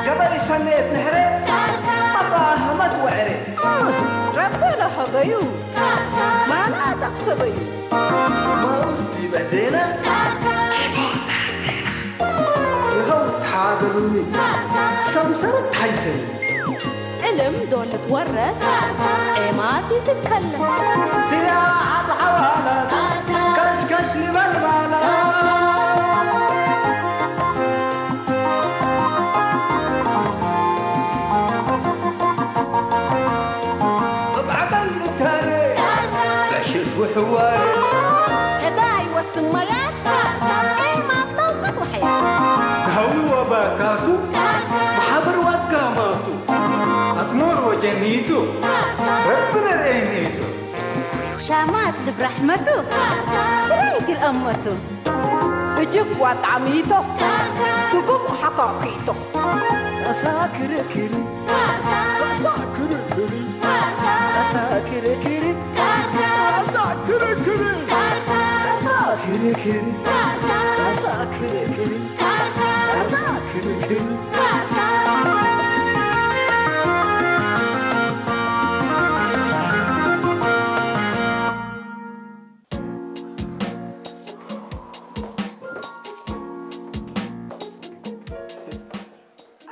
ገበሪ ሰነየት ንሕረ ኣፋህመት ወዕረ ረቢ ለሐበዩ ማና ጠቕሰበዩ ማውስ ዲበደና ይኸው ተሓገሉኒ ሰምሰረት ሓይሰኒ ዕልም ዶ ልትወረስ ኤማት ይትከለስ ስያ ኣብ ሓዋላት ከሽከሽ ንበልባላ ብዓቀን ንታረ በሽት ውሕዋረ እዳ ይወስን መያት ኤማት ለውቀት ወሐያ ንሃዊ ወባካቱ ብሓብር ዋትጋማቱ ኣስሞር ወጀኒቱ ረቢ ነርኤኒቱ ሻማት ልብራሕመቱ ስራይት ልአመቱ እጅብ ዋጣዕሚቶ ትጉም ሓካኪቶ ኣሳ ክርክሪ ኣሳ ክርክሪ ኣሳ ክርክሪ ኣሳ ክርክሪ ኣሳ ክርክሪ ኣሳ ክርክሪ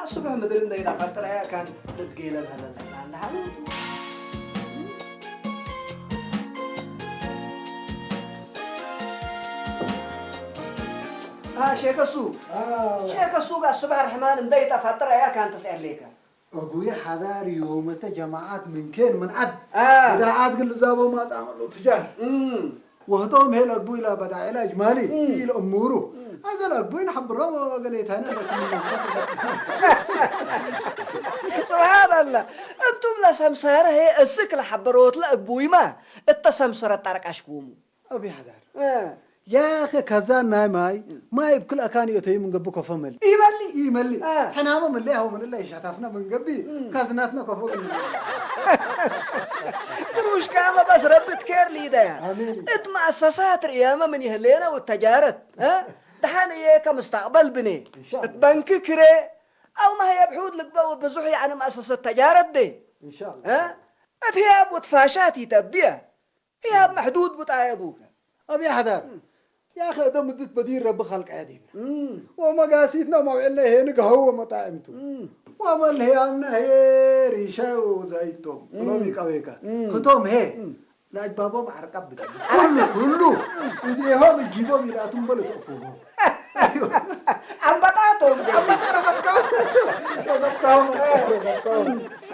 ኣሱብሕ ምድሪ እንደ ኢላ ቀጥራያ ካን ትትገይለል ሀለላ ኢላ እንደ ሀለቱ አ ሼከሱ አ። ሼከሱ ጋር ሱብሕ ርሕማን እንደ ኢጣ ፈጥራያ ካን ተስኤር ሌካ ኣቡይ ሓዳር እዩ መተ ጀማዓት ምንኬን ምንዓድ አ። ብዳዓት ግን ልዛቦ ማጻመሉ ትጃር እም። ወህቶም ሄል ኣግቡ ኢላ በዳ ዒላጅ ማሊ እም። ኢል እሙሩ እም። ኣዘል ኣግቡ ይንሓብሮም ገሌታነ ስብሓን ኣላ እንቱም ለሰምሰረ ሄ እስክ ለሓበሮት ለእግቡይማ እተሰምሰረ ጣርቃሽክውሙ ኣብ ይሕዳር እ። ያኸ ካዛን ናይ ማይ እም። ማይ ብክልኣካን እዮተይ ምንገቡ ከፎ መሊ ይበሊ ይመሊ እ። ሕናሞ መሊ ያኸው ምንላ ይሻታፍና ምንገቢ እም። ካዝናትና ከፎ ግሩሽ ካመ በስ ረብት ኬር ሊደያ አሜን። እት ማእሰሳት ርእያመ ምን ይህሌነ ወተጃረት እ? ደሓን እየ ከመስተቅበል ብኔ ኢንሻአላህ። እት በንክ ክሬ አው ማህየብ ሑድ ልግበ ወብዙሕ ያዕኒ ማእሰሰት ተጃረት ዴ ኢንሻአላህ። እ? እት ህያብ ወትፋሻት ይተብድየ ህያብ መሕዱድ ብጣየቡከ። ኣብ ያሕዳር ያኸ እደ ምድት በዲር ረቢ ኻልቃያ ዲብና እም። ወመጋሲትና መውዕልና ይሄ ንግሀው ወመጣዕምቱ እም። ወመልህያምና ይሄ ሪሻ ወዛይቶም እም። ሎሚ ቀቤካ እም። ህቶም ሄ እም። ለአጅባቦም ዓርቃብ ብጣ ኩሉ ኩሉ እዴሆም እጂቦም ይልአቱም በሉ ተእፉሆም ኣምባጣቶም ኣምባጣ ረፈትካው ረፈትካው ረፈትካው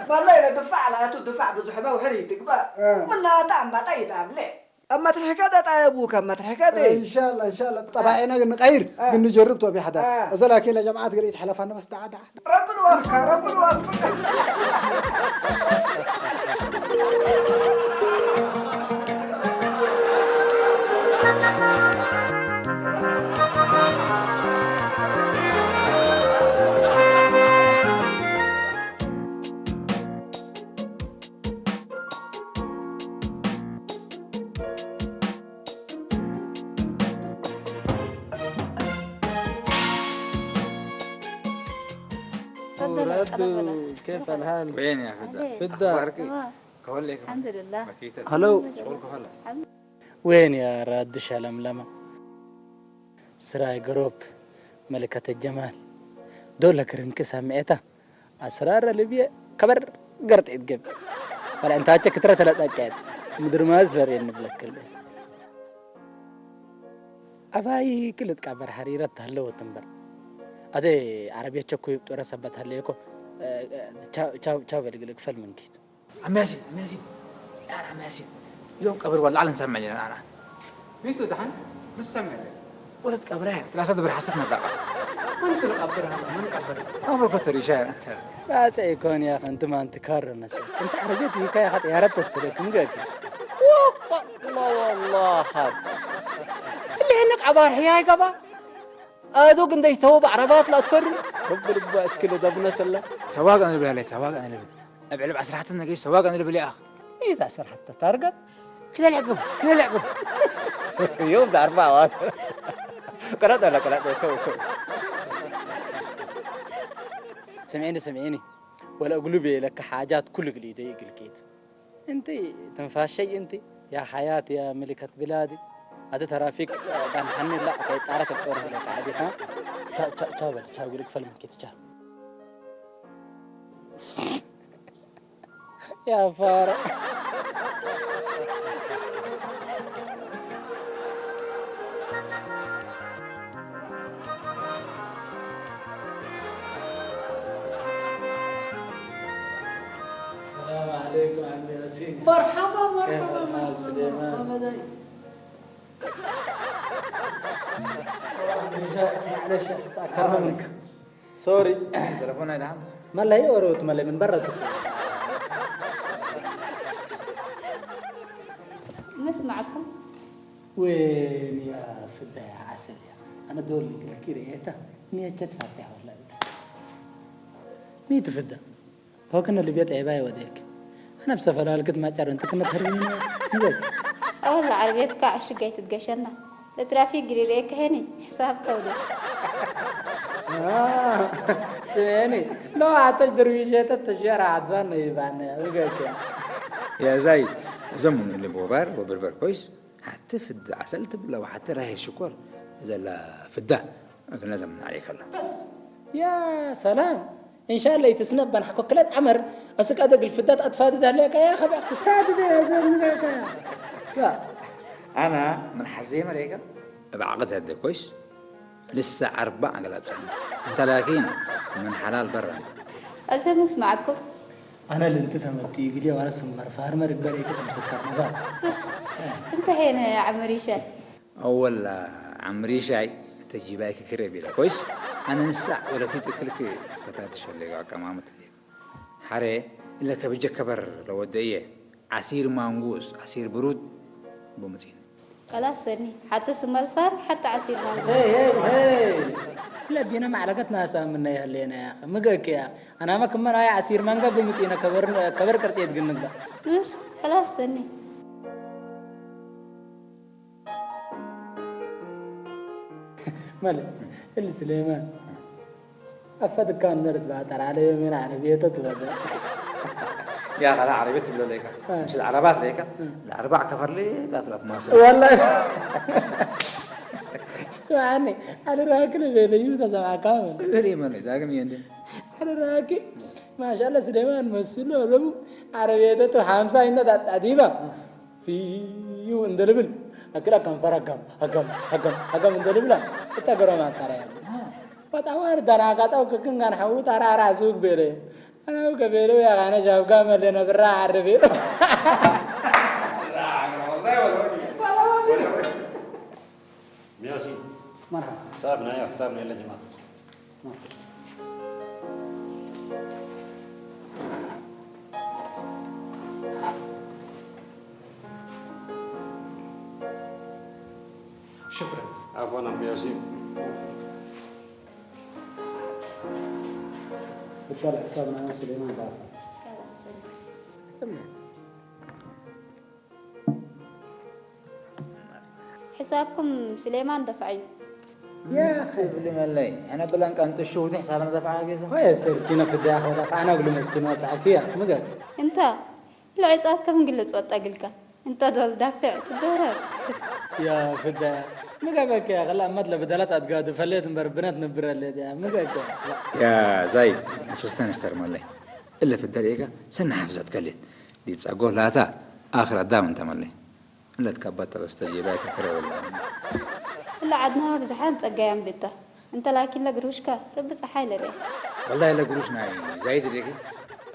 ባላ ኢለ ድፋዕ ለኣቱ ድፋዕ ብዙሕ በውሕር ይትግባእ እ። ምናተ ኣምባጣ ይታብለ ኣብ መትርሕከ ደጣየቡ ካብ መትርሕከ ደ ኢንሻላ ኢንሻላ ጠባዒና ግን ንቀይር እ። ግን ንጀርብ ቶብ ይሓዳ እ። እዘ ላኪን ለጀምዓት ገለ ይትሐለፋና በስ ደዓ ደዓ ረብን ወፍካ ረብን ወፍካ تفضل، تفضل. كيف الحال؟ وين يا فدا؟ فدا. أخبارك؟ تمام. كهول ليك. الحمد لله. مكيتة. هلو. شغل كهول. الحمد وين يا راد شلملمة؟ سراي جروب، ملكة الجمال. دولة كرنك سامعتها. أسرار ليبيا كبر قرط إتجب. فلا أنت هاتش كترة ثلاثة أكاد. مدر ما أزفر ينبلك كله. أباي كل تكبر حريرة تهلو وتنبر. أدي عربية تشكو يبتو رسبت هليكو. ቻው ቻው ቻው በል ግልግፈል ምንኪት عم ياسين، عم ياسين. يا عم ياسين. يوم قبر ولا على نسمع لنا أنا. ميتو دحن؟ مش سمع لك. ولد قبرها. ثلاثة دبر حسيت نطاقة. من تلقبرها؟ من قبرها؟ أمر كتر يشاير أنت. لا تيكون يا أخي، أنت ما أنت كار مثلا. أنت عربية يكا يا أخي، يا رب تستلك، مقاك. وقت الله والله خد. اللي هناك عبار حياي قبا. ኣዶ ግን ደይተወ ብዓረባት ላትፈሪ ረቢ ልባ እስክለ ዳብነት ኣላ ሰዋግ ኣነ ልብል ኣለይ ሰዋግ ኣነ ልብል ኣብ ዕልብ ዓስራሕተ ነገይ ሰዋግ ኣነ ልብል ይኣኽ ኢዛ ዓስራሕተ ታርገት ክለል ዕቅብ ክለል ዕቅብ ዮም ብኣርባ ኣዋት ቅረጥ ኣላ ቅረጥ ተው ተው ስምዒኒ ስምዒኒ ወላ እግሉ ቤለካ ሓጃት ኩሉ ግሊ ደይ እግልኬት እንቲ ትንፋሸይ እንቲ ያ ሓያት ያ ምልከት ብላዲ ኣደ ተራፊክ ባንሓኒ ላ ከይጣረ ተቆረ ለካ ዓዲኻ ቻው ቻው ቻው በል ቻው ግልክ ፈልምኬት ቻው ያ ፋራ السلام عليكم عم ياسين. مرحبا، مرحبا، كيف الحال مرحبا، سليمان؟ مرحبا داي. معلش، تأخرنا منك. سوري. تلفون هذا عندك؟ ما لا يورو تملي من برا. مسمعكم. وين يا فدا يا عسل يا؟ أنا دول اللي كده يا تا. نية جت فاتحة ولا؟ ميت فدا. هو كنا اللي بيت عباية وديك. أنا بسفر هالكت ما تعرف أنت كنا تهربين. نقول. أول عربيتك عشق جاي تتقشنا. لترافيك قريريك هني. حساب كودي. آه. سمعني. لو عطش درويشة التجارة عدوان يبان. وقلت يا. يا زايد، زمن اللي بوبار وبربر كويس. حتى في الد-، عسل تبلا وحتى راهي الشكر. إذا لا في الده. لازم عليك الله. بس. يا سلام. إن شاء الله يتسنبن حكو كلات عمر. أسك أدق الفدات أطفال ده ليك يا خبا. استاذ ده يا زلمة ده. يا. أنا من حزي مريكا. بعقد هدي كويس. لسه أربع قلب سنة. أنت لكن من حلال برا. أسمع معكم. أنا اللي أنت تمتي قلي وأنا سمر فارمر بريكا تمسك كرمضان. بس. انتهينا يا عم ريشة. أول عمري شاي تجيبها كريبي لا كويس. أنا نسا ولا تيت كلك كتات شلي قا كمامة. حري إلا كبجة كبر لو وديه عسير مانجوس عسير برود بمتين. خلاص سني حتى سم الفار حتى عسير مانجوس. هي هي هي. لا دينا معلقتنا سام منا يا هلينا يا أخي مقلك يا أنا ما كمان هاي عسير مانجا بمتين كبر كبر كرتيت قلنا. مش خلاص سني. مالي اللي سليمان أفاد كان نرد باتر على يومين عربية تتغدى. يا أخي، لا عربية تبلو ليك. آه. مش العربات ليك. آه. الأربع كفر لي لا ثلاث ماسة. والله. يعني، أنا راكل بيلي يوتا سمع كامل. غريب من ذاك مين دي؟ أنا راكل. ما شاء الله سليمان مسلو لو عربية تو خمسة إنه تديبا. ፊዩ እንደ ልብል፣ ኣክላ ከንፈር ሃጋም፣ ሃጋም፣ ሃጋም፣ ሃጋም እንደ ልብላ፣ እታ ገሮማ ኣጣራያ። ወጣ ወርድ ኣራጋጣው ክክን ጋር ሐውት ኣራራ ሱቅ ቤለ። ኣናው ከቤለው ያጋነ ጃብጋ መለነ ብራ ዓረቤ። مياسين. مرحبا. حسابنا، ايوه، حسابنا يلا جماعة. شكرا. عفوا عم ياسين. بالطبع حسابنا انا وسليمان دافع. تمام. حسابكم سليمان دفعي. يا أخي. بلي ملي. أنا بلان كان تشوف دي حسابنا دفعها كيسا. هاي سير كنا في الداخل دفعنا قبل ما استمعت عكيا. مقال. أنت العصاب كم قلت وطا قلك. أنت دول دافع. دورك. يا فدا. مقابلك يا غلا مطلب بدلات أتقاد فليت مبربنات نبرة اللي دي. مقابلك. يا زايد. فستان استر ملي. إلا في الدريقة. سنة حفظت قلت. دي بس أقول لا تا. آخر أدام أنت ملي. እለት ካብ ባታ በስተጀባይ ከፍረ ወላ። እላ ዓድና ብዙሓት ጸጋይ ኣንበጣ። እንተ ላኪን ለግሩሽካ፣ ርቢ ጸሓይ ለርያ። ወላሂ ለግሩሽ ናይ ዛይድ ደቂ።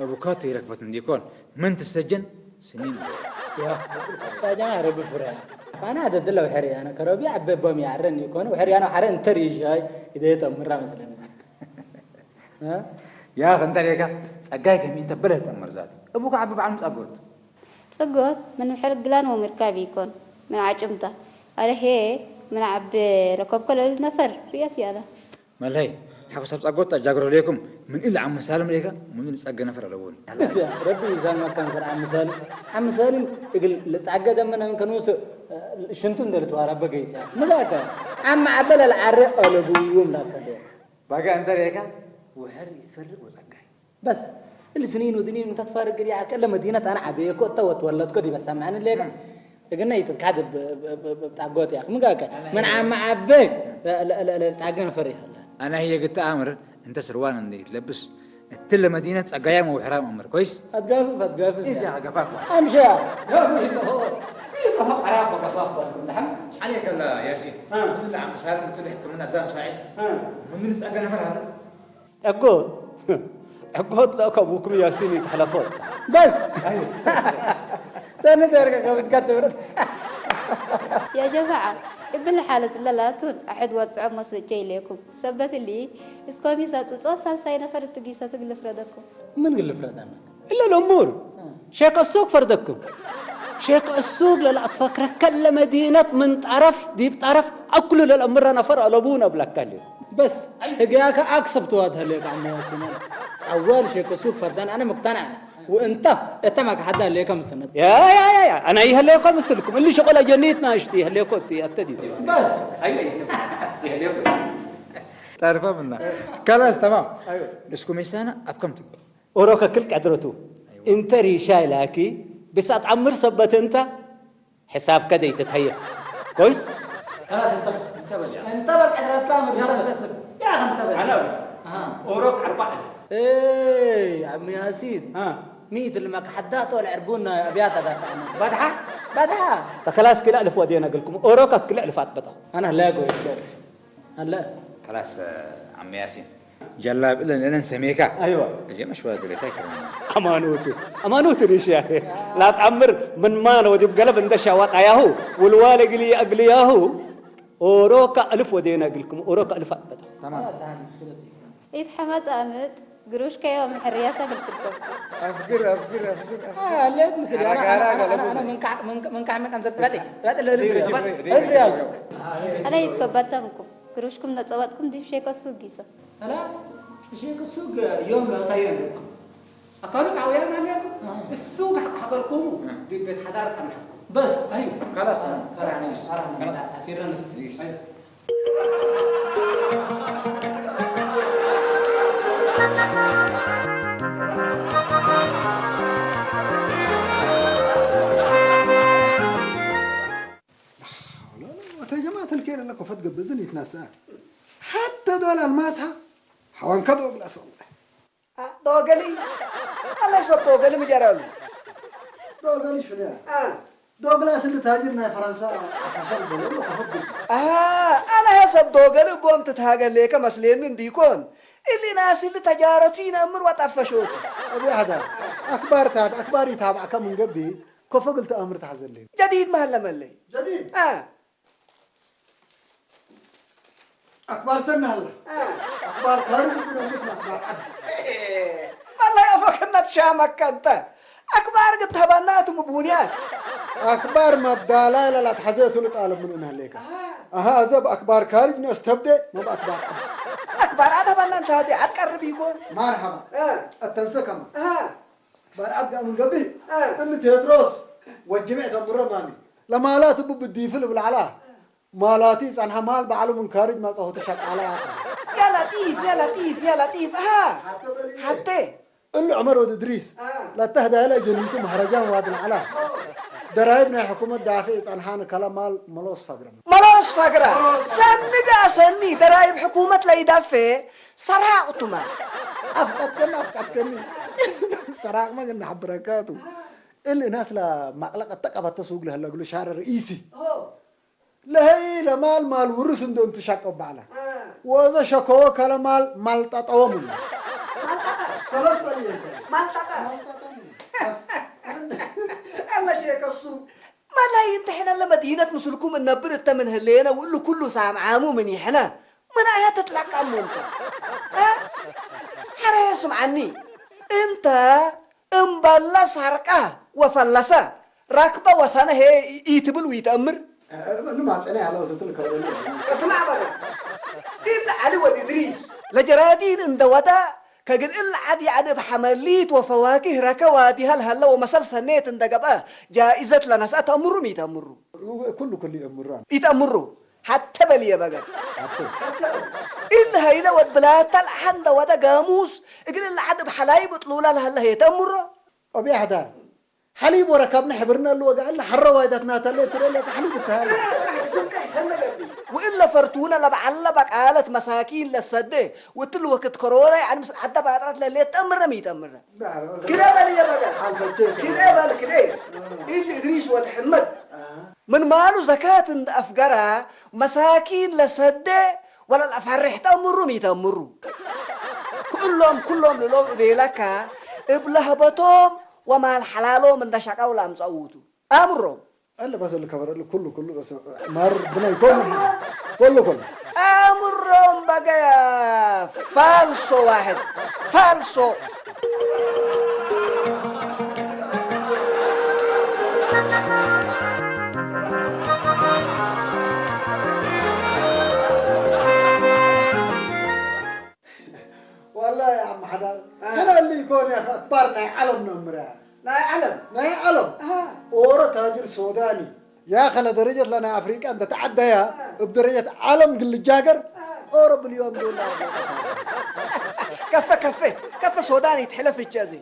ኣቡካቶ ይረክበት እንዲኮን፣ ምን ትሰጀን ስኒን። ያ፣ ታጃ ርቢ ፍረ። ኣና ደድለ ውሕር ያነ ከረቢ ኣበቦም ያረን ይኮን፣ ውሕር ያነ ሓረ እንተር ይሻይ፣ ይደየጠ ምራ መስለኒ። እ? ያ፣ እንተ ደካ፣ ጸጋይ ከሚ እንተ በለ ተመርዛት። እቡካ ዓቢ በዓል ምጻጎት። ጽጎት ምን ምሕር ግላን ወምርካብ ይኮን፣ ምን ዓጭምታ። ኣረ ሄ፣ ምን ዓቢ ረከብኮ ለል ነፈር ርያት ያላ። መለይ፣ ሓጎስ ኣብ ጻጎት ኣጃግሮ ለይኩም፣ ምን ኢሉ ዓም መሳልም ለይካ፣ ምን ኢሉ ጸገ ነፈር ኣለዎን። እስ ረቢ ይዛልመካ እንከር ዓም መሳልም። ዓም መሳልም እግል ልጻገ ደመና እንከ ንውስ ሽንቱ እንደልትዋራ በገይሳ። ምላከ፣ ዓም ዓበለ ለዓረ ኣለቡ ይውም ላከ። ባጋ እንተ ለይካ፣ وحر يتفرق وزقاي. بس. السنين ودنين انت تفرق لي على كل مدينة انا عبيكو انت وتولدكو دي بس معنا ليك. قلنا يتكاد بتعقوت يا اخي من قاك. من عم عبي. لا لا لا لا تعقنا فريق. انا هي قلت امر، انت سروال عندي تلبس. التل مدينة ጸጋያም ወውሕራም እምር ኮይስ ኣትጋፍፍ ኣትጋፍፍ። ኢዛ ገፋፍ። ኣምሻ። ገፋፍ ይተኸ። ይተኸ ዓራፍ ገፋፍ ባልኩም ደሓን። عليك الله ياسين. ها. مثل عم سالم مثل حكمنا دام سعيد. ها. من اللي ጸጋ ነፈር هذا؟ ዕጎት ዕጎት ለእከ ቡኩም ያሲን ይትሕለፎት። በስ። ተንደርከ ከብትካ ትብረት። يا جماعة، እብል ሓለት ለላቱን ኣሕድ ወጽዖ መስልቸ ኢለኩም። ሰበት እሊ እስኮሚሳ ጽጾ ሳልሳይ ነፈር እትጊሰ ትግልፍ ረደኩም። ምን ግልፍ ረዳና? إلا الأمور. ሼክ እሱግ ፈርደኩም። ሼክ እሱግ ለላ ኣትፈክረ ከለ መዲነት ምን ጠረፍ ዲብ ጠረፍ ኣኩሉ ለልአምረ ነፈር ኣለቡን ኣብላካ ልዩ። በስ ህግያከ ኣክሰብ ተዋድ ህሌክ ኣሞ ያሲናል። ኣዋል ሼክ እሱግ ፈርዳን ኣነ ሙቅተናዕ። ወእንተ እተማ ከሓዳ ህሌከ ምስነት። يا يا يا يا أنا يهليكم مثلكم اللي شغل جنيتنا اشتي يهليكم أتدي. بس. أيوة. يهليكم. تعرفها منا. خلاص تمام. أيوة. اسكو ميسانا أبكم تقول. ኦሮከ ክል ቀድረቱ እንተ ሪሻ ይላኪ ብሳት ዓምር ሰበት እንተ ሕሳብ ከደይ ትትሀየ። ኮይስ? خلاص انت انت بل يا انت بل قدرتك من يا مدسب يا انت بل انا اوروك اربعه. ايه عم ياسين. ها. ميت اللي ماك حداته ولا عربونا ابيات هذا. بدحه. بدحه. خلاص كلا الف ودينا اقول لكم اوروكا كلا الف اطبطه. انا لا اقول لك. هلا. خلاص عم ياسين. ጀላብ እለን እለን ሰሜካ። أيوة. እዚ መሽዋ ዝለታ ይከረም። ኣማኖት ኣማኖት ርሽ ያኺ ላትኣምር ምን ማን ወዲብ ገለብ እንደ ሻዋጣያሁ ውልዋል እግሊ እግልያሁ ኦሮካ እልፍ ወዴና እግልኩም ኦሮካ እልፍ ኣጥበጣ። تمام. ይትሐመጥ ኣምጥ ግሩሽ ከዮም ሕርያታ ግልፍልኩም። أفقر أفقر أفقر أفقر. ለየት ምስል ኣረጋ፣ ኣረጋ፣ ለጉድ። መንካሕ መንካሕ መቃም ዘብጥበጥ በጥ ለልፍ ሪጅ፣ በጥ ሪጅ፣ እፍ ሪጅ። ያልኩ ኣነ ይትከበተምኩም ግሩሽኩም ነጸወጥኩም ዲብ ሼከ ሱጊሰ። أنا الشيخ السوق يوم لا طير. أكانوا كعويان عليكم. السوق حقركم. دي بيت حضارة أنا. بس أيوه. خلاص تمام. فرحنا. فرحنا. أسيرنا نست. أيوه. وتجمعت الكير لك وفت قبزن يتنسى. حتى دول الماسها حوان كذا وبلا سوى. ዶገሊ ኣለሽ ዶገሊ ምጀራሉ ዶገሊ ሽነ ዶግላስ ልታጅር ናይ ፈረንሳ ኣታሸር በሎ ከፈት ኣነ ሰብ ዶገሊ ቦም ትትሃገሌከ መስሌኒ እንዲኮን እሊ ናስሊ ተጃረቱ ይነምር ወጠፈሾቱ أبي هذا أخبار تاب أخبار يتابع كم من قبي كفقل تأمر تحزلي ጀዲድ መሃለመለይ جديد أخبار سنة هلا أخبار خارج من المدينة أخبار عدن والله يا فكنا تشامك أنت أخبار قد تبنات مبونيات أخبار ما بدالا لا لا تحزيت لطالب من إنها ليك أها أذب أخبار خارج ناس تبدأ ما بأخبار عدن أخبار هذا بنا أنت هذه عتقرب يكون مرحبا آه التنسى كما آه أخبار عدن من قبل آه اللي تيدروس والجميع تمر ماني لما لا تبو بدي في البلعلاه ማላቲ ጸንሐ ማል ባዕሉ ምንካርጅ መጻኹ ተሻቃላ يا لطيف يا لطيف يا لطيف ها حتى እሉ ዑመር ወድ እድሪስ ለተህዳ ያለ ጀኒቱ መህረጃን ዋድ ንዓላ ደራይብ ናይ ሕኩመት ዳፌ ጸንሓ ንከላ ማል መሎስ ፈግረ መሎስ ፈግረ ሰኒ ዳ ሰኒ ደራይብ ሕኩመት ለይዳፌ ሰራቅ ቱማ ኣፍቀድከኒ ኣፍቀድከኒ ሰራቅ መግን ንሓብረካቱ እል ናስ ለማቅለቀ ተቀበተ ሱግ ለህለግሉ ሻረ ርኢሲ ለሀይ ለማል ማል ውርስ እንዶ እንትሻቀው ባዕላ ወዘ ሸከወ ከለ ማል ማልጣጣወ ምኑ ሰለስ በል ማልጣጣ አለ ሼከሱ መላይ እንተ ሕነ ለመዲነት ምስልኩም እነብር እተ ምን ህሌነ ውእሉ ኩሉ ሳምዓሙ ምን ይሕነ ምን አያ ትጥላቃሙ እንተ ሐረ ስምዓኒ እንተ እምበለ ሰርቀ ወፈለሰ ረክበ ወሰነ ሄ ኢትብል ወኢተእምር። ልማጸነ ያለው ስትል ከበደ እስማዕ በለ እለ ዐሊ ወድ እድሪስ ለጀራዲን እንደ ወዳ ከግል እለ ዐድ የዐድ እብ ሐመሊት ወፈዋኪህ ረከ ዋዲሀ ለሀለ ወመሰል ሰኔት እንደ ገብአ ጃኢዘት ለነስአ ተእምሩ ሚ ኢተእምሩ? ኩሉ ኩሉ ይእምሩ። ኢተእምሩ። ሓተበል እየ በገር። ኢል ሀይለ ወድ ብላታ ለሓንደ ወደ ጋሙስ እግል ለዓድ ብሓላይ ብጥሉላ ለሀለ ሄተምሮ። ኦብያ ሕዳር ሓሊብ ወረካብና ሕብርና ኣለዎ ጋር ለሓረ ዋይዳትና ተለ ትረለ ሓሊብ እተሃለ ወእለ ፈርቱነ ለበዓለ በቃለት መሳኪን ለሰደ ወትል ወክት ከሮና ይዓን ምስ ዓደ ባጥራት ለሌት ጠምረም ይጠምረ ክደ በል እየ በገር ክደ በል ክደ ኢል እድሪስ ወድ ሕመድ ምን ማሉ ዘካት እንደ አፍገራ መሳኪን ለሰደ ወለል አፋርሕ ተምሩ ሚተምሩ ክእሎም ኩሎም ልሎም እቤለካ እብ ለህበቶም ወማል ሐላሎም እንደ ሸቃው ለአምጸውቱ አምሮም አለ ባሰሉ ከበረሉ ኩሉ ኩሉ ማር ብናይ ኮሉ ኮሉ ኮሉ አምሮም በገያ ፋልሶ ዋሕድ ፋልሶ والله يا عم حداد كان اللي يكون يا اخي اكبر ناي علم نمرة ናይ ዓለም ناي علم اورا تاجر سوداني يا خلا درجة لنا افريقيا انت تعدى يا بدرجة عالم قل جاكر اورا بليون دولار ከፈ ከፈ ከፈ ሶዳን ይትሕለፍ እቻ እዚ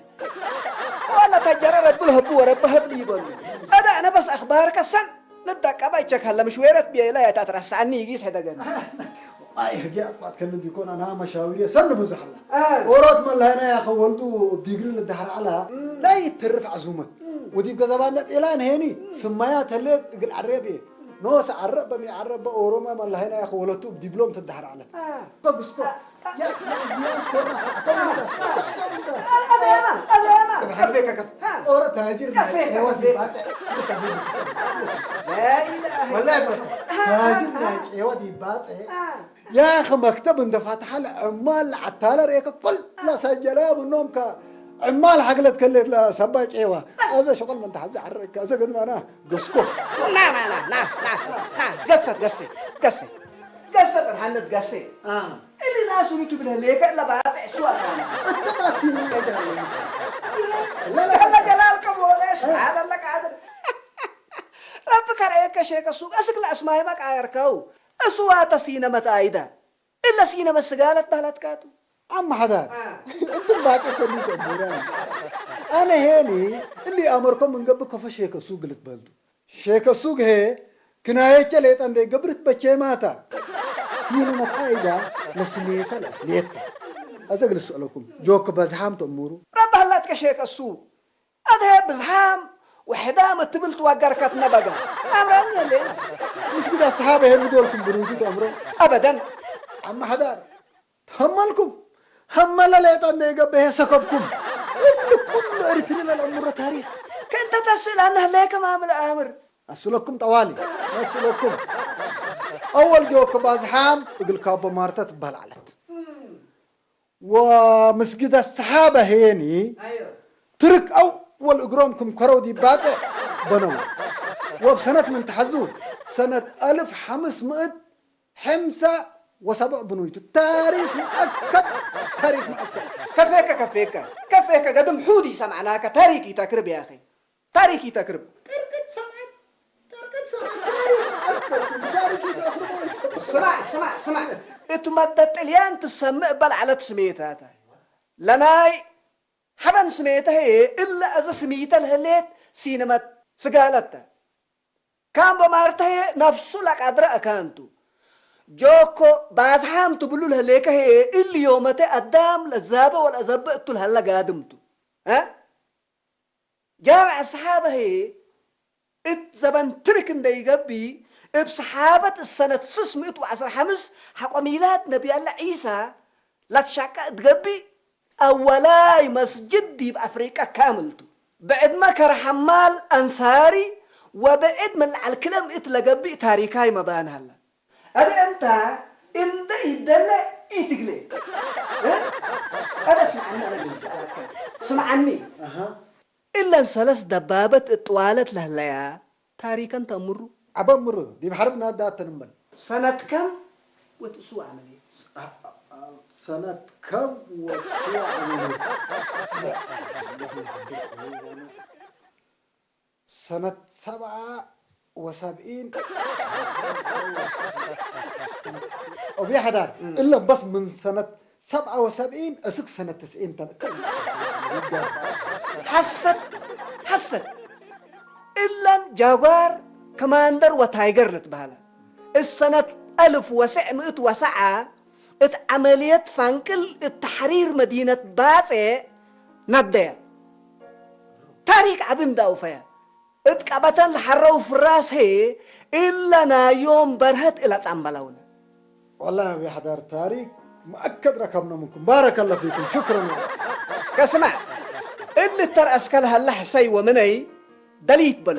ዋላ ተጀረ ረብል ህቡ ወረብ ህብ ይበሉ ኣዳ ነፈስ ኣኽባር ከሰን ንዳቀባ ይቸካለ ምሽ ወይረት ቢላ ያታት ረሳኒ ይጊስ ሕደገን አይ ህጊ ኣጽባት ከልድ ይኮን ኣና መሻዊር የሰን ብዙሕ ኣላ ኦሮት መላህና ያኸ ወልዱ ዲግሪ ልዳሕር ዓላ ላይ ትርፍ ዓዙመት ወዲብ ገዘባነት ኢላን ሄኒ ስማያ ተሌት እግል ዓረብ እየ ኖስ ዓረብ በሚ ዓረብ በኦሮማ መላህና ያኸ ወለቱ ዲብሎም ትዳሕር ዓለት ተጉስኮ ኦረ ታጅር ህይወት ይባጽዕ ወላሂ ታጅር ህይወት ይባጽዕ يا أخي مكتب أنت فاتح العمال عتالة ريك كل لا سجل يا أبو النوم كا عمال حقلت كلت لا سبا جيوا هذا شغل من تحت زعرك هذا قد ما أنا قسكو ና ና ና ና ና ና ገሰ ገሰ ገሰ ገሰ ጽንሓነት ገሰ آه እሊ ናሱ ሪቱ ብለ ሌከ ለባጽዕ ሱዋ أنت ما تسيني يا جهل لا لا ከለ ገላል ከቦለ ስብሓን አላህ ቃድር ረቢ ከረየከ ሼከ ሱቅ እስክ ለአስማይ መቃየርከው እሱዋ ተሲነ መታይዳ እለ ሲነ መስጋለት ባህላትካቱ عم حدار انت باقي سني تنبورا انا هيني اللي امركم من قبل كفى شيك السوق اللي تبلدو شيك السوق هي كناية ليت عندي قبرت بچيماتا سينما قايدة لسنيتا لسنيتا أزق لسؤالكم جوك بزحام تأمورو ረቢ ህላትከ ሼከ ሱቅ ኣድሀ ብዝሓም ወሕዳም እትብል ትዋጋር ከትነበገ ኣምራን የሌና مسجد الصحابة هي مدولكم بروزي تأمرو ኣበደን عم حدار تهملكم هملا لا يطن يقبه سكبكم كل كل ارتري للأمر تاريخ ከእንተ ተስእል ኣነህ ሌከ ማምል ኣምር أسلكم طوالي أسلكم أول جوك بازحام يقول كابو مارتا تبال علت ومسجد الصحابة هيني ترك أول إجرام كم كرو دي باتع بنو وبسنة من تحزو سنة ألف حمس مئة حمسة وسبع بنويت التاريخ مؤكد تاريخ مؤكد ከፌከ ከፌከ ከፌከ ገድም ሑድ ይሰማዕናከ ታሪክ ይተክርብ ያኸ ታሪክ ይተክርብ تاريخ مؤكد تاريخ مؤكد ስማዕ ስማዕ ስማዕ እቲ መደ ጥልያን ትሰምዕ በል ዓለት ስሜታታ ለናይ ሓበን ስሜተ ህየ እለ እዘ ስሚተ ለህሌት ሲንመት ስጋለተ ካምቦ ማርተ ህየ ነፍሱ ለቃድረ እካንቱ ጆኮ ባዝሓም ትብሉ ለህሌከ ህየ እሊ ዮመተ ኣዳም ለዛበ ወለአዘበ እቱ ለሀለ ጋድምቱ እ ጃምዕ ሰሓበ ህየ እት ዘበን ትርክ እንደ ይገቢ እብ ሰሓበት እሰነት ስስ ምእት ወዐስር ሐምስ ሐቆ ሚላድ ነብያለ ዒሳ ላትሻቀ እትገቢ አወላይ መስጅድ ዲብ አፍሪቀ ካምል ቱ። ብዕድመ ከረ ሐማል አንሳሪ ወብዕድ ምን ለዐል ክለ ምእት ለገብእ ታሪካይ መባን ሀለ። አደ እንታ እንደ ይደለ ኢትግሌ። እ? አደ ስምዓኒ አነ ግን ሰአለከ። ስምዓኒ። እለን ሰለስ ደባበት እጥዋለት ለህለያ ታሪከን ተምሩ። ዐበ ምሩ ዲብ ሐርብ ናዳ ተንመል። ሰነት ከም ወትእሱ አመልየ። ሰነት ከም ወትእሱ አመልየ። ሰነት ሰብዓ ወሰብዒን። ኦብያ ሓዳር እለም በስ ምን ሰነት ሰብዓ ወሰብዒን እስክ ሰነት ተስዒን ተን ሓሰት ሓሰት እለን ጃጓር ከማንደር ወታይገር ልትበሃላ እሰነት ኣልፍ ወስዕ ምእት ወሰዓ እት ዓመልየት ፋንቅል እት ተሕሪር መዲነት ባጼ ናደያ ታሪክ ዓቢ እንዳውፈያ እት ቀበተን ለሐረው ፍራስ ህይ እለ ናዮም በርሀት እለ ጻምበላውነ። والله يا أبي حدار تاريخ مؤكد ركبنا منكم بارك الله فيكم شكرا ከስማዕ እሊ ተር አስከል ሀለ ሕሰይ ወምነይ ደሊት በሉ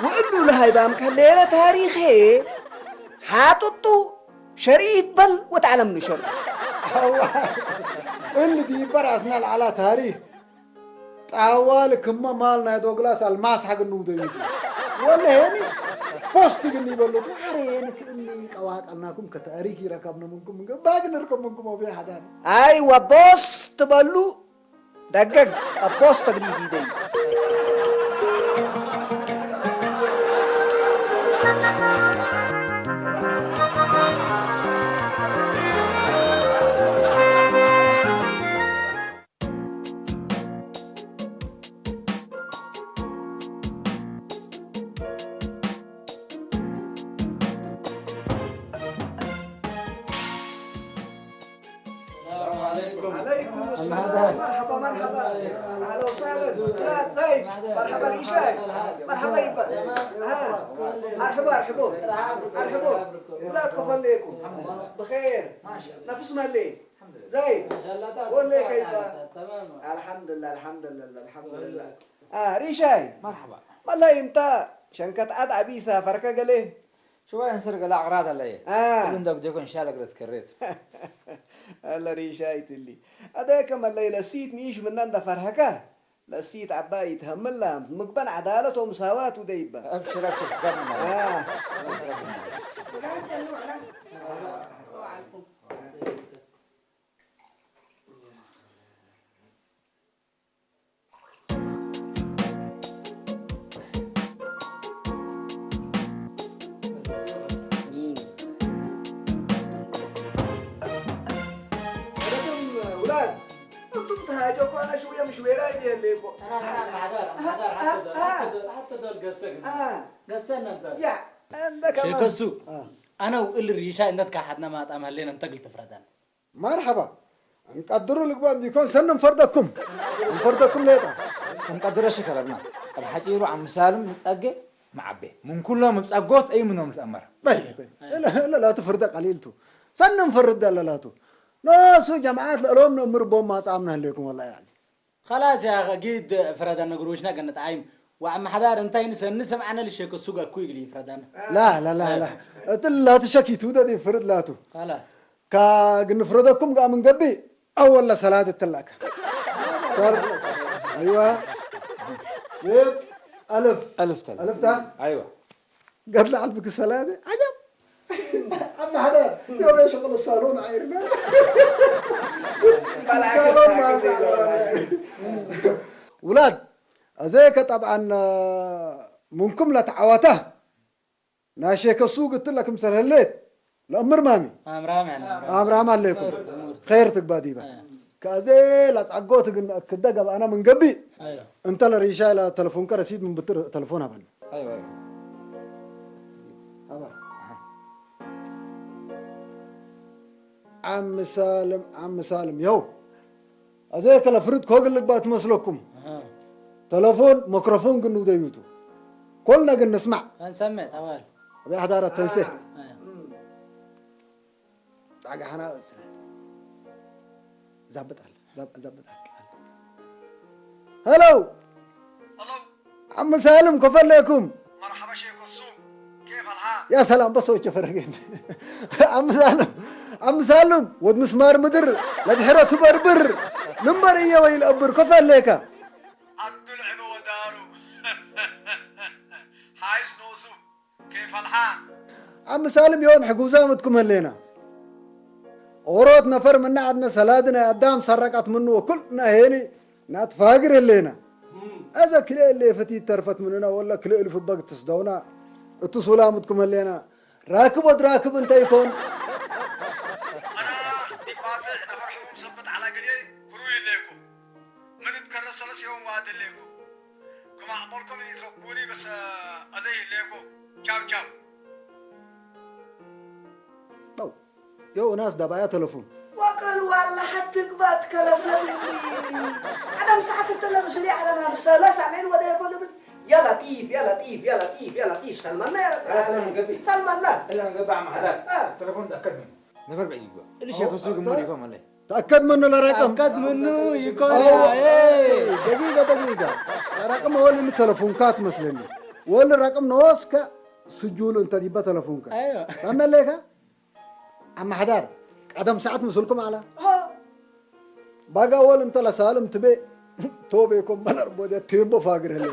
ወእሉ ለሃይባም ከሌለ ታሪክ ህይ ሓጥጡ ሸሪት በል ወተዓለም ንሸሩ እሊ ዲበራስና ለዓላ ታሪክ ጣዋል ክመ ማል ናይ ዶግላስ አልማስ ሐግኑ ደይቱ ወለ ሄኒ ፖስት ግን ይበሉት ማረ ሄኒ ክእኒ ቀዋቀልናኩም ከተእሪክ ይረከብነ ምንኩም ምንገ ባግ ንርከብ ምንኩም ወቤ ሐዳር አይወ ቦስ ትበሉ ደገግ ቦስ ተግሊድ ይደይ عليكم السلام. مرحبا، مرحبا. أهلا وسهلا. يا زيد، مرحبا ريشاي. مرحبا يبا. ها. مرحبا، ارحبوا. ارحبوا. لا تخف عليكم. بخير. نفس ما لي. زيد. قول لي كيف؟ الحمد لله، الحمد لله، الحمد لله. آه، ريشاي. مرحبا. والله انت شنكت عاد عبيسة فركة قلي. شوية نصير قلع أغراض علي. آه. كل عندك ديكو إن شاء الله قلت كريت. الله ريشاي تلي. أديك ما الليلة سيت نيش من نندا فرهكة. لسيت عباي تهمل لها مقبل عدالة ومساواة وديبة. أبشر أبشر سلام. آه. ولاد، انتم تهاجوا انا شويه مش وراي دي اللي يبقى. حتى دول قسك. قسنا انت. يا. عندك شيخ السوق. انا وال الريشه انك حدنا ما تعمل لنا انت قلت فردان. مرحبا. እንቀድሩ ልግባ እንዲኮን ሰን እንፈርደኩም እንፈርደኩም ሌጣ እንቀድረ ሽከረብና ኣብ ሓጪሩ ዓም ሳልም ንጸገ መዓቤ ምን ኩሎም ኣብ ጸጎት እዩ ምኖም ልትኣመር ለላቱ ፍርደ ቀሊልቱ ሰን እንፈርድ ለላቱ ነሱ ጀማዓት ለእሎም ነእምር ቦም ማጻም ነህሌኩም ወላሂ ላዚ خلاص يا أخي أكيد فرد النقروشنا قلنا تعايم وعم حدار انتين سن سمعنا للشيخ السوق أكو يقلي فردان لا لا لا لا اتل لا تشكي تودا دي فرد لا تو خلاص كا قلنا فرد أكم قام نقبي أول لا صلاة التلاك صار أيوة يب ألف ألف تل ألف تل أيوة قال له عجبك الصلاة عجب أما هذا يوم يشغل الصالون عايرنا الصالون ما ولاد أزيك طبعا منكم لا تعوته ناشي كسوق قلت لك مسر هليت الأمر مامي أمرام يعني أمرام عليكم خير تقبادي بقى كازي لا تعقوت قلنا كده قبل أنا من قبي أنت لا ريشة لا تلفون كرسيد من بتر تلفون هبل أيوة أيوة ዓሚ ሳልም ዓሚ ሳልም የው ኣዘ ከለ ፍርድ ኮግልግባ ትመስለኩም ተለፎን መክሮፎን ግን ውደዩቱ ኮልና ግን ንስማዕ ኣንሰምዕ ተባል ኣዘ ኣሕዳረ ተንሴ ጣጋሓና ዛብጣል ዛብጣል ሄሎ ዓሚ ሳልም ከፈለኩም መርሓባ ሼክ ሱ ኬፍ ኣልሓ ያ ሰላም በሰዎች ፈረገን ዓሚ ሳልም ዓሚ ሳልም ወድ ምስማር ምድር ለድሕረ ትበርብር ልምበር እየ ወይ ልአብር ከፈለካ ዓዱ ልዕበ ወዳሩ ሓይስ ንሱ ዓሚ ሳልም ዮም ሕጉዛምትኩም ህሌና ኦሮት ነፈር ምና ዓድነ ሰላዲ ናይ ኣዳም ሰረቃት ምንዎ ኩልና ሄኒ ናትፋግር ህሌና እዘ ክልኤ ሌፈቲ ተርፈት ምንና ወላ ክልኤ ልፍበግ ትስደውና እቱ ሱላምትኩም ህሌና ራክብ ወድ ራክብ እንተ ይኮን። ኣና ዲባዘዕ ነፈር ሕሙም ሰበት ዓላ ገሌ ክሩይ ኢለይኩም። ምን እትከረሰለስ የውም ዋድሌኩም። ክማዕበልኩም ይትረኩኒ በሰ ኣዘይ ኢለይኩም። ቻው ቻው። ው የውናስ ደባያ ተለፉን። وقال والله حتى قبات كلا سبيلي. أنا مساعدة تلا مسلي على ما مسألة سامعين وده يقول من يا لطيف يا لطيف يا لطيف يا لطيف سلمنا يا رب. سلمنا. እላ ገባዕ ማሕዳር ተለፎን ተኣከድ መን ነፈር ብዒ ይግባ እልሽ የኸሱ ግምር ይኮም ኣለይ ተኣከድ መን ለረቀም ተኣከድ መኑ ይኮን ደቂቀ ደቂቀ ረቅም ወል ተለፎንካ ትመስለኒ ወል ረቅም ነወስከ ስጁሉ እንተ ዲባ ተለፎንካ ታመለካ ኣማሕዳር ቀደም ሰዓት ምስልኩም ኣላ ባጋ ወል እንተ ለሳልም ትቤ ቶቤ ኮም በለር ቦደ ቴምቦ ፋግር ህለ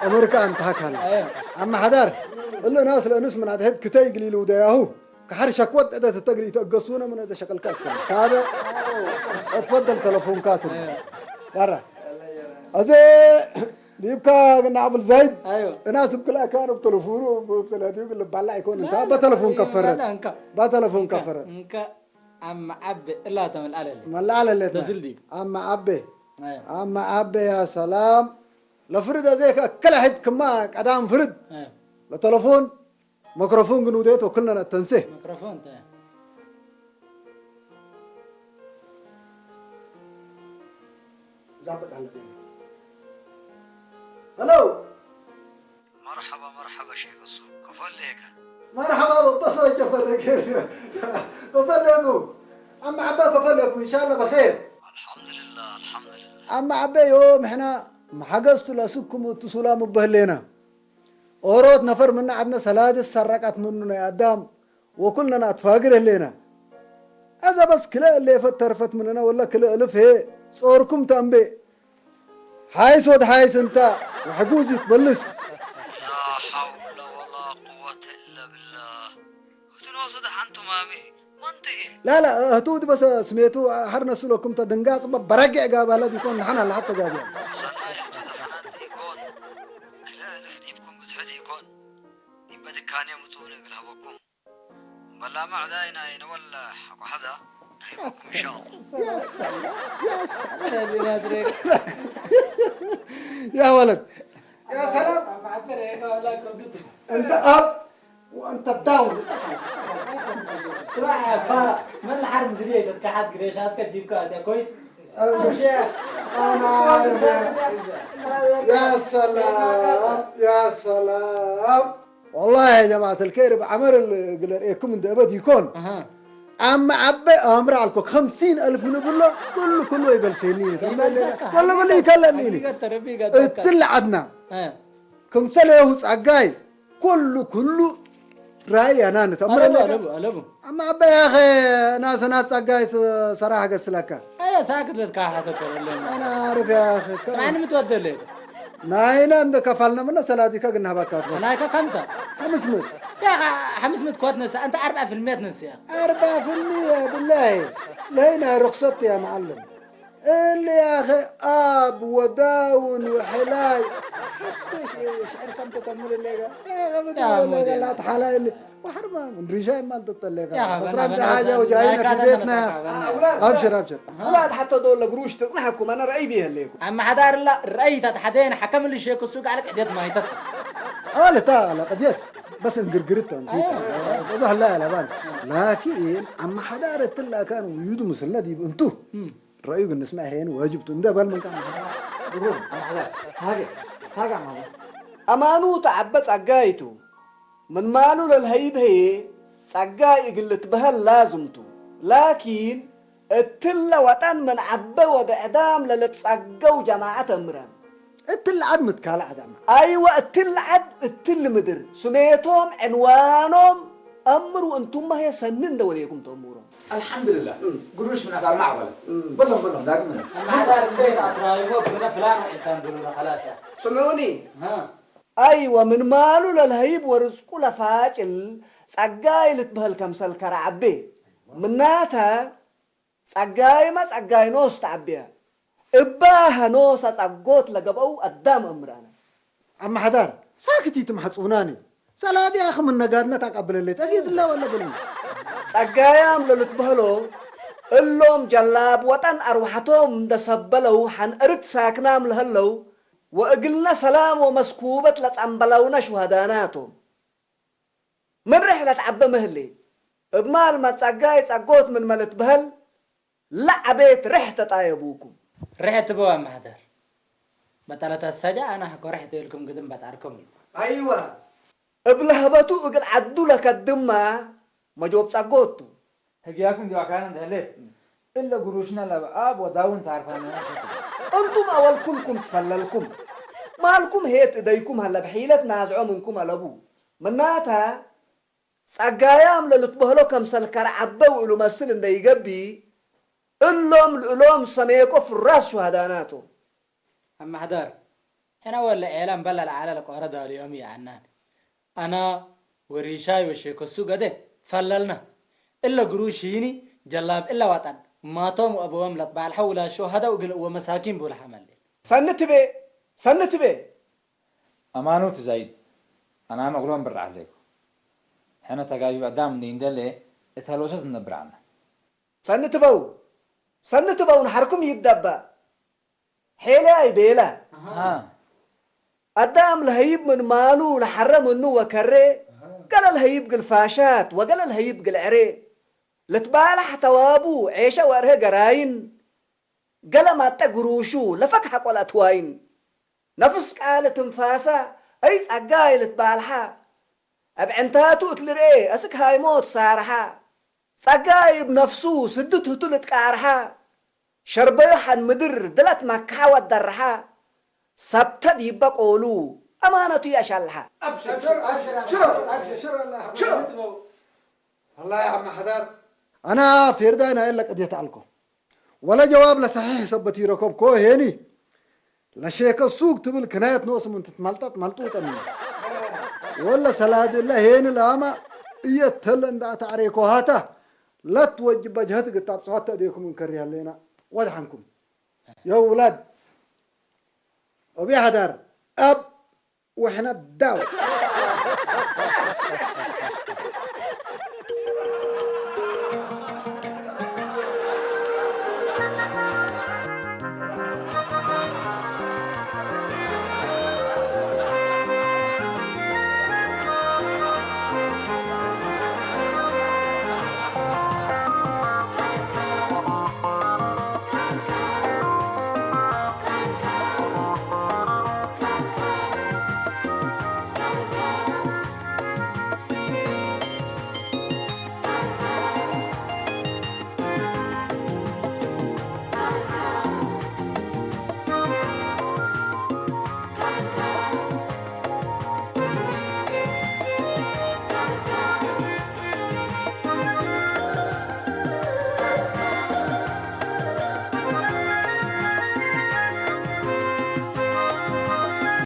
እምርካ እንተ ሃካል ኣማሕዳር እሉ ናስ ለእንስ ምን ኣድሕድ ክተይ ግሊሉ ደያሁ كحر شكوت عدة التقري تقصونا من هذا شكل كاس كله تابع اتفضل تلفون كاتب برا أزي ديبكا قلنا عبد الزايد ايوه الناس بكل كانوا بتلفونه بثلاثين يقول لك بالله يكون انت بتلفون كفرت بتلفون كفرت እንካ ኣማ ዓቢ እላ ተመልኣለለ መላኣለለት ተዝልዲ ኣማ ዓቢ ኣማ ዓቢ يا سلام ለፍርድ ኣዘይከ ከለ ሕድ ክማ ቀዳም ፍርድ ለተለፎን መክሮፎን ግን ውደት ወክልና ነተንሴ። መክሮፎን ተ ዛበጥ ኣለዘ ሄሎ መርሐባ መርሐባ ሼክ እሱ ከፈለከ መርሐባ በበሰ ጀፈረ ከፈለኩ አማ አባ ከፈለኩ ኢንሻአላህ በኸይር አልሐምዱሊላህ አልሐምዱሊላህ አማ አበ ዮም ሕና መሐገዝቱ ለስኩም እትሱላ ሙበህሌና ኦሮት ነፈር ምነ ዓድነ ሰላድስ ሰረቀት ምኑ ናይ ኣዳም ወኩልነና ኣትፋግር ህሌና። እዘ በስ ክልእ ሌፈት ተርፈት ምንነ ወለ ክልእ እልፍ ሄ ጾርኩም ተንቤ። ሓይስ ወድ ሓይስ እንታ ወሕጉዝ ይትመልስ። لا حول ولا قوة إلا بالله. እትኖ ስደሓን ቱማሚ መንጥኢ ላላ እህቱ ድበሰ ስሜቱ ሀር ነስለኩም ተድንጋጽ በረግዕ ጋባለት ይኮን ንሓና ለሓተ ጋብያ ሰናይ እቱ ደሓናት ይኮን ክልእልፍ ዲብኩም ብዝሕት ይኮን ይበድካኔ ምጽኡን እግል ሀበኩም በላ ማዕዳይ ናይ ነወለ ሓቆ ሓዛ ንህበኩም ኢንሻአላህ يا ولد يا سلام انت اب وانت داون ስራሕ ፋራ መን ሓር ምስልየ ተትካሓት ግሬሻትከ ዲብካ ኣትያ ኮይስ يا سلام يا سلام والله يا جماعة الكير بعمر قلر إيكم من دأبد يكون أما عبي أمر على خمسين ألف نبلة كل كل يبلسيني والله والله يكلمني تل عدنا كم سلة يهوس عقاي كل كل ራእይ ኣናንት ኣለቡ ኣለቡ ኣለቡ ኣማ ኣባ ያኸ ናሰናት ጸጋይት ሰራሕ ገስለካ ኣየ ሳክት ለትካ ሓተከ ኣለና ኣና ዓርፍ ያኸ ስራኒ ምትወደለ ናይና እንደ ከፋልና ምነ ሰላዲካ ግናባካ ትበስ ናይካ ከምታ ሓምስ ምት ያኻ ሓምስ ምት ኮት ነሳ እንተ ኣርባ ፍልሚያት ነስያ ኣርባ ፍልሚያ ብላሂ ለይና ርኽሰት ያ መዓለም اللي يا أخي آب وداون وحلاي حتى شعر كم تكمل اللي يا أخي لا تحلاي اللي وحرمة من رجال ما تطلق يا أخي بس رمز حاجة وجاينا في بيتنا أبشر أبشر ولاد حتى دول قروش تطلعكم أنا رأي بيها اللي أما حدار لا رأي تتحدين حكم اللي شيك السوق عليك حديت ما يتفق أنا تا لا قديت بس انقرقرت انت والله لا لا بان لكن أما حدار تلا كان وجود مسلنا دي انتو رأيك نسمع هين واجب تندى بل من كان هاجي هاجي ما أمانو تعبت أجايتو من مالو للهيب هي ጸጋይ እግል ትበሃል ላዝምቱ ላኪን እትለ ወጠን ምን ዐበ ወብዕዳም ለልትጸገው ጀማዐት እምረን። እትለ ዐድ ምትካለ ዐዳመ። አይወ እትለ ዐድ እትል ምድር ስሜቶም ዕንዋኖም አምሩ እንቱመ ህየ ሰኒ እንደ ወሌኩም ተእምሮም። الحمد لله قروش من أثار معقلة بلهم بلهم داقم منه أما هذا البيت أطرايبه كنا فلان وإنسان قلونا خلاص يا سمعوني ها أيوة من مالو للهيب ورزقو لفاجل ጸጋይ ልትበህል ከምሰል ከረዓቤ ምናተ ጸጋይመ ጸጋይ ኖስ ተዓቤያ እባህ ኖሰ ጸጎት ለገብአው አዳም እምራነ። አመሐዳር ሳክት ኢትመሐጽኡናኒ ሰላዲያ ክምነጋድነት ኣቀብለለይ። ጠጊድላ ወለ ብልም። ጸጋያም ለልትበህሎ እሎም ጀላብ ወጠን ኣርዋሕቶም እንደሰበለው ሐንእርት ሳክናም ለህለው ወእግልነ ሰላም ወመስኩበት ለጸንበለውነ ሹሃዳናቶም። ምን ርሕ ለትዓበ ምህሌ፣ እብ ማል መጸጋይ ጸጎት ምን መልትበህል፣ ለዐቤት ርሕ ተጣየቡኩም። ርሕ ትበው ኣማሕደር። በጠለተ ሰጃ ኣነ ሕኮ ርሕ ትብልኩም ግድም በጣርኩም። ኣይዋ። እብ ለህበቱ እግል ዐዱ ለከድማ መጆብ ጸጎቱ። ህግያኩም ዲዋካነ እንደህሌት፣ እለ ግሩሽና ለበኣብ ወዳውን ታርፋነ። እንቱም አወል ኩልኩም ትፈለልኩም። ማልኩም ሄት እደይኩም ሀለ ብሒለት ናዝዖ ምንኩም አለቡ። ምናታ ጸጋያም ለልትበህሎ ከምሰል ከርዓበው እሉ መስል እንደይገቢ፣ እሎም ልእሎም ሰሜኮ ፍራስ ሹሃዳናቶም። ኣማሕደር፣ ሕነ ወለ ዔላም በለ ለዓለ ለቆረ ዳልዮም ይአናን። አና ወሪሻይ ወሼኮሱ ገደ ፈለልና። እለ ግሩሽ ይኒ ጀላብ እለ ወጠን ማቶም ወአበወም ለትባልሐ ውላድ ሹሃዳ እግል እወ መሳኪን ቡልሐ መሌ። ሰኒ ትቤ፣ ሰኒ ትቤ። አማኑ ትዛይድ፣ አና መግሎም ብር ዐሌኩ። ሕነ ተጋቢብ አዳም እንዴ እንደሌ እት ሀሎሰት እነብር ዐና። ሰኒ ትበው፣ ሰኒ ትበው ነሐርኩም ይደባ። ሔለ አይ ቤላ። ሃ። አዳም ለሀይብ ምን ማሉ ለሐረ ምኑ ወከሬ፣ ገለ ለሀይብ ግል ፋሻት ወገለ ለሀይብ ግል ዕሬ። ልትባላሕ ተዋቡ ዔሸ ወርሀ ገራይን፣ ገለ ማጠ ግሩሹ ለፈክ ሐቆል አትዋይን። ነፍስ ቃል ትንፋሳ አይ ጸጋይ ልትባልሓ፣ እብ ዕንታቱ እት ልርኤ አስክ ሃይሞት ሳርሓ። ጸጋይ እብ ነፍሱ ስድት ህቱ ልትቃርሓ፣ ሸርበዩ ሐን ምድር ድለት መክሓ ወደርሓ፣ ሰብተ ዲበ ቆሉ አማነቱ የሸልሓ። አብሽር፣ አብሽር፣ አብሽር፣ አብሽር፣ አላህ ሽሮ። አላህ ያ ሐዳር። አና ፌርዳይ ናይለ ቅድየት አልኮ። ወለ ጀዋብ ለሰሒሕ ሰበት ይረከብኮ ሄኒ። ለሼከ ሱግ ትብል ክናየት ኖስ ምን ትትመልጠጥ መልጡጠኒ። ወለ ሰላድ እለ ሄኒ ላማ እየተለ እንዳ ተዕሬኮ ሃታ። ለት ወጅ በጅሀት ግታብ ጽሖት ተእዴኩም እንከሪ ያለና። ወድሓንኩም። የው ውላድ። ኦቢ ሐዳር። አብ ወሕነ ዳው።